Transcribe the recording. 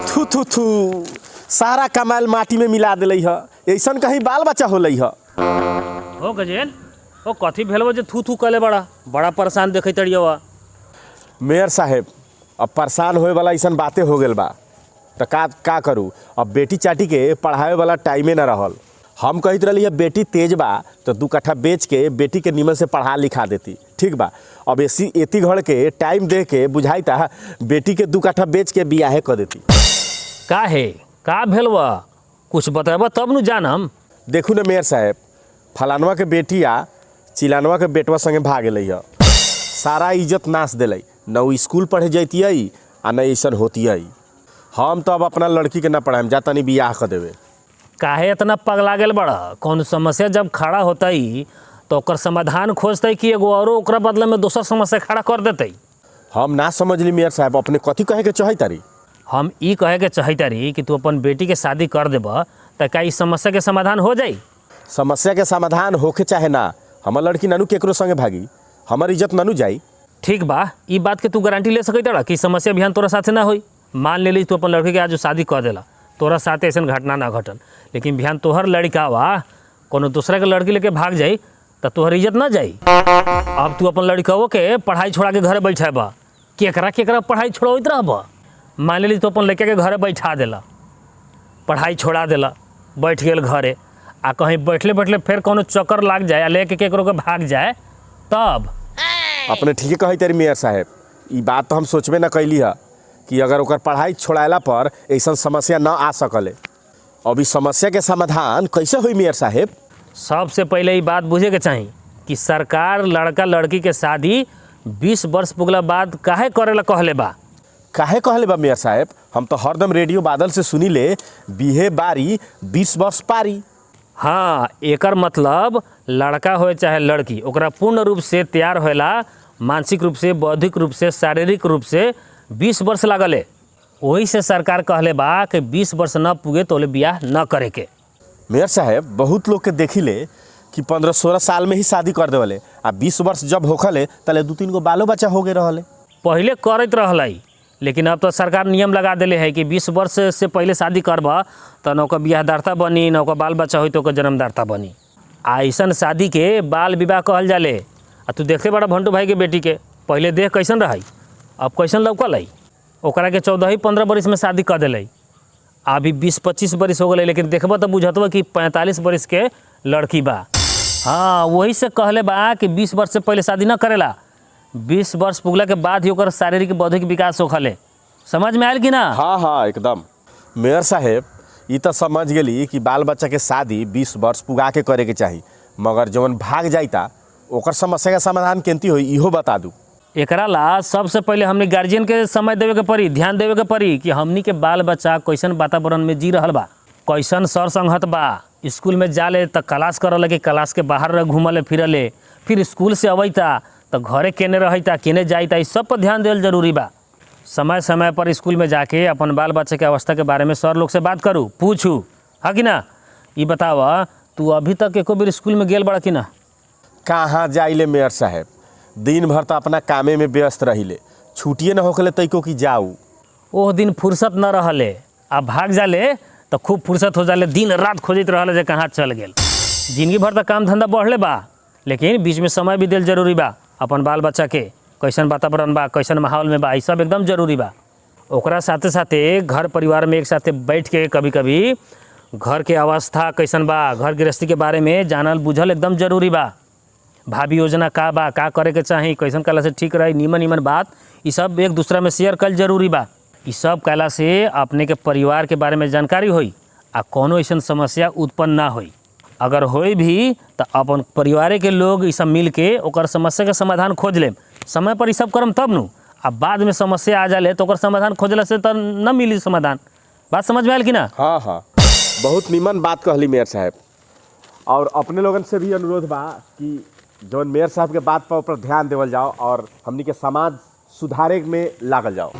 थू थू थू, सारा कमाल माटी में मिला दिलै ह। ऐसन कहीं बाल बच्चा होलै ह। हो गजेल, ओ कथी भेलबो जे थू थू कले बड़ा बड़ा परेशान देखैत रहियो? मेयर साहेब, अब परेशान होए वाला ऐसन बातें हो गेल बा त का का करूँ। अब बेटी चाटी के पढ़ावे वाला टाइमे ना रहल। हम कहत रहली है बेटी तेज बा तो 2 कट्ठा बेच के बेटी के निमन से पढ़ा लिखा देती, ठीक बा। अब एसी एती घर के टाइम दे के बुझाइता बेटी के 2 कट्ठा बेच के बियाहे कर देती। का हे, का भेलवा? कुछ बतेबा तब नु जानम। देखू ने मेयर साहेब, फलानवा के बेटी आ चिलानवा के बेटवा संगे भाग गेलै ह, सारा इज्जत नाश दिलै। न उ स्कूल पढ़े जैतियै आ न ऐसन होतियै। हम तो अब अपना लड़की के न पढ़ाएम, जा तनी बियाह कर देवे। काहे इतना पगला गेल बड़ा? कौन समस्या जब खड़ा होतई तो ओकर समाधान खोजतै कि एगो औरो ओकरा बदले में दोसर समस्या खड़ा कर देतै? हम ना समझली मेयर साहब, अपने कथी कहे के चाहै तारी? हम ई कहे के चाहतारी कि तू अपन बेटी के शादी कर देब त का ई समस्या के समाधान हो जाई? समस्या के समाधान होके चाहे ना, हमर लड़की नानू केकरो संगे भागी, हमर इज्जत नानू जाई। ठीक बा, ई बात के तू गारंटी ले सकैत रह कि समस्या बिहान तोरा साथे ना होई? मान लेली तू अपन लड़की के आज शादी कर देला, तोरा साथे ऐसन घटना ना घटल, लेकिन बिहान तोहर लड़का वा कोनो दूसरा के लड़की लेके भाग जाई त तोहर इज्जत ना जाई? अब तू अपन लड़कवो के पढ़ाई छोड़ा के घरे बैठेबा? केकरा केकरा पढ़ाई छोड़बैत रहबा? मान लेली तू अपन लड़का के घरे बैठा देला, पढ़ाई छोड़ा देला, बैठ गेल घरे, आ कहीं बैठले बैठले फेर कोनो चक्कर लाग जाए आ लेके केकरो के भाग जाए तब? अपने ठीके कहै तारी मेयर साहेब, ई बात तो हम सोचबे ना कैली है कि अगर ओकर पढ़ाई छोड़ाला पर ऐसन समस्या न आ सकले। अब ई समस्या के समाधान कैसे होई मेयर साहेब? सबसे पहले ई बात बुझे के चाही कि सरकार लड़का लड़की के शादी 20 वर्ष पुगला बाद काहे करेला कहले बा। काहे कहले बा मेयर साहेब? हम तो हरदम रेडियो बादल से सुनी ले, बिहे बारी 20 वर्ष पारी। हाँ, एकर मतलब लड़का होए चाहे लड़की, ओकरा पूर्ण रूप से तैयार होएला मानसिक रूप से, बौद्धिक रूप से, शारीरिक रूप से 20 वर्ष लागले। वही से सरकार कहले बा कि 20 वर्ष न पुगे तो बियाह न करे के। मेयर साहेब, बहुत लोग के देखिले कि 15-16 साल में ही शादी कर देवले आ 20 वर्ष जब होखले तले दू तीन गो बालो बच्चा हो गए रहले। पहिले करैत रहलै, लेकिन अब तो सरकार नियम लगा देले है कि 20 वर्ष से पहिले शादी करब तऽ न ओकर बियाहदाता बनी, न ओकर बाल बच्चा होई तो ओकर जन्मदाता बनी। आ ऐसन शादी के बाल विवाह कहल जाले। आ तू देखते बड़ा भंटू भाई के बेटी के, पहिले देह कैसन रहै, अब कैसन लौकल है। ओकरा के 14 ही 15 बरिस में शादी कर देलै। अभी 20-25 बरिस हो गेलै, लेकिन देखब तऽ बुझतब कि 45 बरिस के लड़की बा। हाँ, वही से कहले बा कि 20 वर्ष से पहिले शादी न करेला। 20 वर्ष पुगला के बाद ही ओकर शारीरिक बौद्धिक विकास होखले। समझ में आयल कि ना? हाँ, एकदम मेयर साहेब, ई तो समझ गेली कि बाल बच्चा के शादी 20 वर्ष पुगा के करे के चाही, मगर जवन भाग जाइता ओकर समस्या के समाधान केंती होई, इहो बता दू। एकरा ला सबसे पहले हमनी गार्जियन के समय देवे के पड़ी, ध्यान देवे के पड़ी कि हमनी के बाल बच्चा कैसन वातावरण में जी रहल बा, कैसन सर संगत बा, स्कूल में जाले त क्लास करले कि क्लास के बाहर रह घूमले फिरले, फिर स्कूल से अबैता त घरे केने रहता, केने जाइता, ई सब पर ध्यान देवल जरूरी बा। समय समय पर स्कूल में जाके अपन बाल बच्चे के अवस्था के बारे में सर लोग से बात करू, पूछू, हाँ कि ना? ई बतावा, तू अभी तक एको बेर स्कूल में गेल बड़ा कि ना? कहाँ जाइले मेयर साहेब, दिन भर तो अपना कामे में व्यस्त रहिले, छुट्टिए न होखले तैको कि जाऊ। ओह दिन फुर्सत न रहले, आ भाग जाले तो खूब फुर्सत हो जाले, दिन रात खोजैत रहले जे कहाँ चल गेल। जिंदगी भर तक काम धंधा बढ़ले बा, लेकिन बीच में समय भी देल जरूरी बा। अपन बाल बच्चा के कैसन वातावरण बा, कैसन माहौल में बा, ई सब एकदम जरूरी बा। ओकरा साथे साथे घर परिवार में एक साथे बैठ के कभी कभी घर के अवस्था कैसन बा, घर गृहस्थी के बारे में जानल बुझल एकदम जरूरी बा। भावी योजना का बा, का करे के चाही, कैसन कला से ठीक रही, नीमन नीमन बात ई सब एक दूसरा में शेयर कल जरूरी बा। ई सब कला से अपने के परिवार के बारे में जानकारी होई आ कोनो ऐसन समस्या उत्पन्न ना होई। अगर होई भी तो अपन परिवारे के लोग ई सब मिल के ओकर समस्या के समाधान खोज लेम। समय पर ई सब करम तब नु, आ बाद में समस्या आ जाले तो ओकर समाधान खोजला से तो न मिली समाधान। बात समझ में आयल कि ना? हाँ, बहुत निमन बात कहली मेयर साहब, और अपने लोगन से भी अनुरोध बा कि जौन मेयर साहब के बात पर ऊपर ध्यान देवल जाओ और हमनी के समाज सुधारे में लागल जाओ।